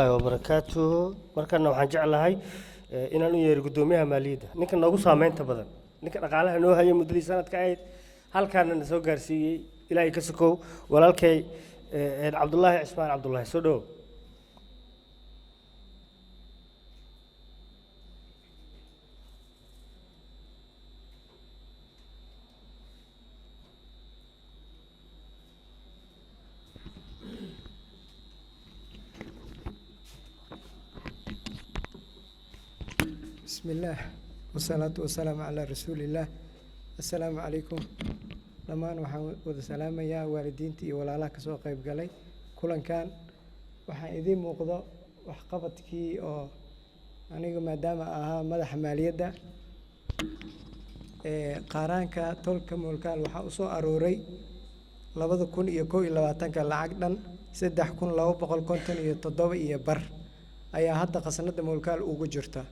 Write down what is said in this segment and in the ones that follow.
Wabarakaatuhu. Markana waxaan jeclahay inaan u yeero guddoomiyaha maaliyadda, ninka noogu saameynta badan, ninka dhaqaalaha noo hayay muddadii sanadka ahayd, halkaana na soo gaarsiiyey Ilaahay ka sokow, walaalkay Cabdullaahi Cismaan Cabdullaahi. Soo dhowow. بسم الله والصلاة والسلام على رسول الله. السلام عليكم dhammaan. Waxaan wada salaamayaa waalidiinta iyo walaalaha kasoo qayb galay kulankan. Waxaan idiin muuqdo waxqabadkii oo aniga maadaama ahaa madaxa maaliyadda ee qaaraanka tolka Moolkaal, waxaa usoo arooray 2021-ka lacag dhan 3257.5 ayaa hadda khasnada Moolkaal ugu jirta.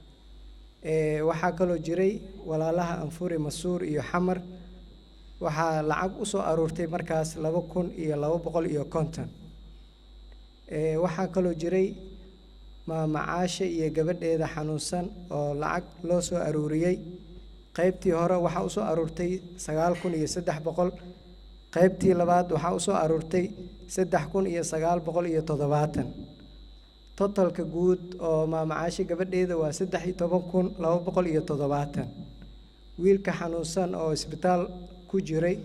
Waxaa kaloo jiray walaalaha Anfuri, Masuur iyo Xamar, waxaa lacag usoo aruurtay markaas 2250. Waxaa kaloo jiray maama Caashe iyo gabadheeda xanuunsan oo lacag loo soo aruuriyey. Qaybtii hore waxaa usoo aruurtay 9300, qaybtii labaad waxaa usoo aruurtay 3970. Totalka guud oo maama Caashe gabadheeda waa 13,270. Wiilka xanuunsan oo isbitaal ku jiray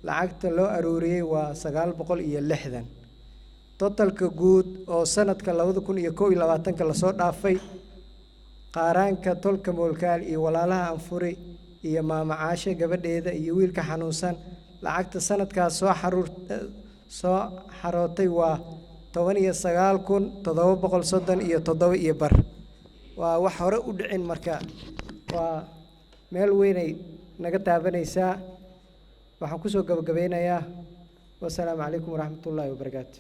lacagta loo aruuriyey waa 960. Totalka guud oo sanadka 2021-ka lasoo dhaafay qaaraanka tolka Moolkaal iyo walaalaha Anfuri iyo maama Caashe gabadheeda iyo wiilka xanuunsan, lacagta sanadkaas soo xarootay waa 19,737.5. Waa wax hore u dhicin, marka waa meel weynay naga taabanaysaa. Waxaan kusoo gabagabeynayaa wasalaamu calaykum waraxmatullaahi wabarakaatu.